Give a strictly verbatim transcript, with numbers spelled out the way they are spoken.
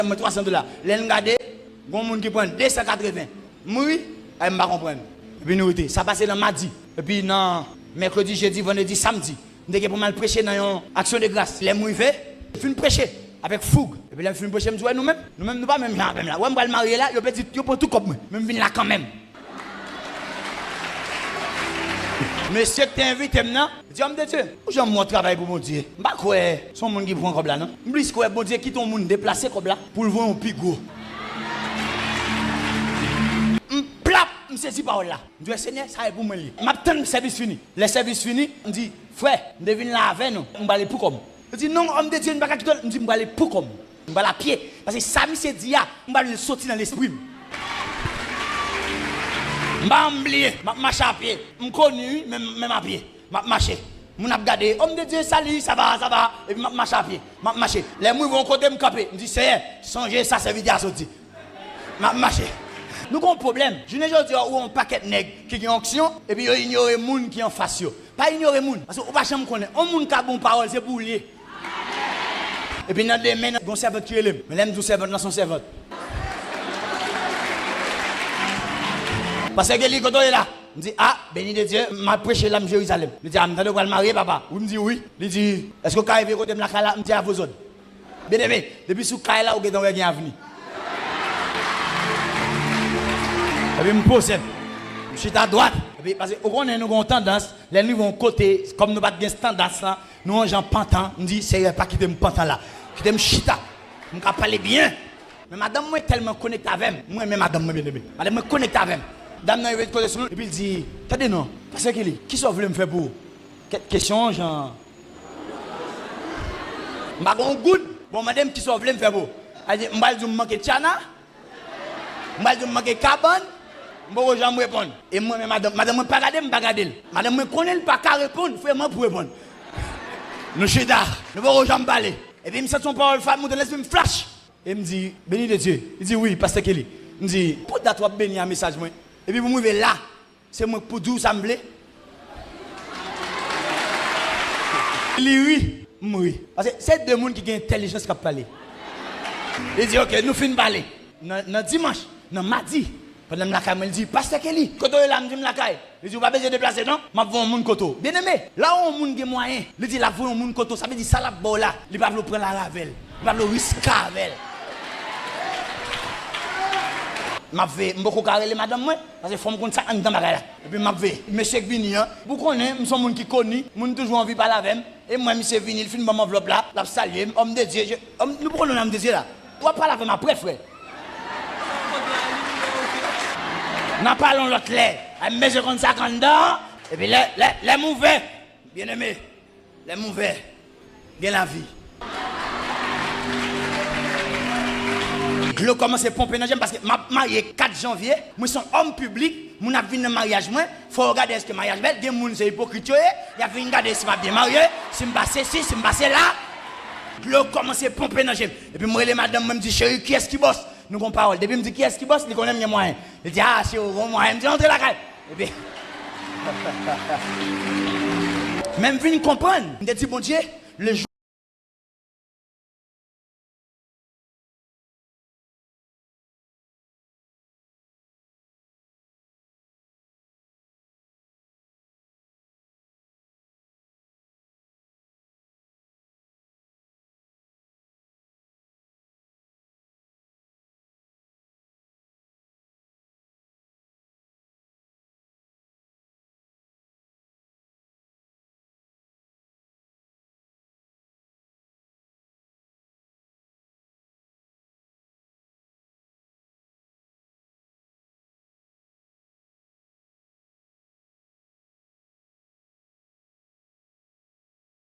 Mwen twa san dola. Lè n gade, gon moun ki pran de san katreven. M ri, ay m pa konprann. Epi nou rete. Sa pase nan madi. Epi nan mèkredi, jedi, vandredi, samdi, m te gen pou m al preche nan yon aksyon de gras. Lè m rive, m fin preche avèk foug. Epi lè m fin preche, m di, "Wè nou menm, nou menm nou pa menm jan avè m la. Wè m pral marye la, yo pèdi, yo pran tout kòb mwen. Men m vin la kanmenm." Mesye ki te envite m nan, li di, "Òm de Dye, ou janm wè w travay pou Bondye? M pa kwè se yon moun ki pran kòb la, non. M plis kwè Bondye kite yon moun deplase kòb la pou l voye yon pi gwo." M plap, m sezi pawòl la. M di, "Wè, Senyè, sa e pou mwen l ye." M ap tann sèvis fini. Lè sèvis fini, m di, "Frè, m te vin la avè nou. M prale pou kò m." Li di, "Non, òm de Dye, n pa ka kite w." M di, "M prale pou kò m. M prale apye. Paske sa misye di a, m pa vle l soti nan lespri m." M pa janm bliye, m ap mache apye. M koni, wi, men, men m apye. M ap mache. Moun ap gade, "Òm de Dye, sali, sa va, sa va?" Epi m ap mache apye. M ap mache. Lè m rive yon kote, m kanpe. M di, "Seyè, sonje sa sèvitè a sot di." M ap mache. Nou gen yon pwoblèm. Jounen jodi a, ou wè yon pakèt nèg ki gen onksyon, epi yo inyore moun ki anfas yo. Pa inyore moun, paske ou pa janm konnen. Yon moun ka ba w pawòl, se pou ou l ye. Epi nan demen, gen yon sèvant ki rele m. Men lè m di w sèvant lan, se yon sèvant. Pastè Kelly, kote w ye la? M di, "A, beni de Dye, m ap preche la, m Jerizalèm." Li di, "A, m tande w pral marye, papa." Wi, m di, "Wi." Li di, "Èske w ka rive kote m lakay la?" M di, "A vozòd." Byeneme, depi sou kay la, ou gentan wè gen avni. Epi m poze m. M chita dwat. Epi, paske ou konnen nou gen yon tandans, lè n rive yon kote, kòm nou pa t gen tandans lan, nou yon jan pantan, m di, "Seyè, pa kite m pantan la. Kite m chita. M ka pale byen." Men madanm mwen tèlman konekte avè m. Mwen renmen madanm mwen, byeneme. Madanm mwen konekte avè m. Dam nan rive kote sou nou, epi l di, "Tande non, pastè Kelly, kisa w vle m fè pou ou?" Kè-, kesyon jan M pa gen yon goud. Bon, mande m kisa w vle m fè pou ou. Sa vle di, m pral di w m manke tchana. M pral di w m manke kabann. M poko janm reponn. E mwen menm, madanm, madanm mwen pa gade m, m pa gade l. Madanm mwen konnen l pa ka reponn, frè m an pou reponn. Nou chita, nou poko janm pale. Epi m santi yon pawòl fwa moute nan lespri m, flash. E m di, "Beni de Dye." Li di, "Wi, pastè Kelly." M di, "Pou dat w ap beni a mesaj mwen. Epi pou m rive la, se mwen k pou di w sa m vle." Li ri, m ri. Paske se de moun ki gen entèlijans k ap pale. Li di, "Oke, nou fin pale." Nan, nan dimanch, nan madi, pandan m lakay mwen, li di, "Pastè Kelly, kote w ye la?" M di, "M lakay." Li di, "Ou pa bezwen deplase non, m ap voye yon moun kote w." Byeneme, lè yon moun gen mwayen, li di l ap voye yon moun kote w, sa vle di sa l ap ba w la, li pa vle w pran lari avè l. Li pa vle w riske avè l. M ap veye, m poko ka rele madanm mwen, paske fò m konn sa anndan bagay la. Epi m ap veye. Mesye k vini an, pou konnen, m se yon moun ki koni, moun toujou anvi pale avè m. E mwen, misye vini, li fin ban m anvlòp la, l ap salye m, homme de Dieu, je, homme, nou poko nan homme de Dieu la. W ap pale avè m apre, frè. N a pale yon lòt lè. Ay, m bezwen konn sa k anndan. Epi lè, lè, lè m ouvè, byeneme, lè m ouvè, gen lavi. Dlo kòmanse ponpe nan je m paske m ap marye kat janvye. Mwen se yon òm piblik. Moun ap vin nan maryaj mwen. Fò yo gade èske maryaj bèl. Gen moun se ipokrit yo ye. Y ap vin gade si m ap byen marye, si m pa sesi, si m pa sela. Dlo kòmanse ponpe nan je m. Epi m rele madanm mwen, m di, "Cheri, kiyès ki bòs?" Nou gon pawòl. Depi m di, "Kiyès ki bòs?" Li konnen m gen mwayen. Li di, "A, cheri, w gon mwayen." M di, "Antre lakay." Epi, men m vin konprann. M te di, "Bondye, le jou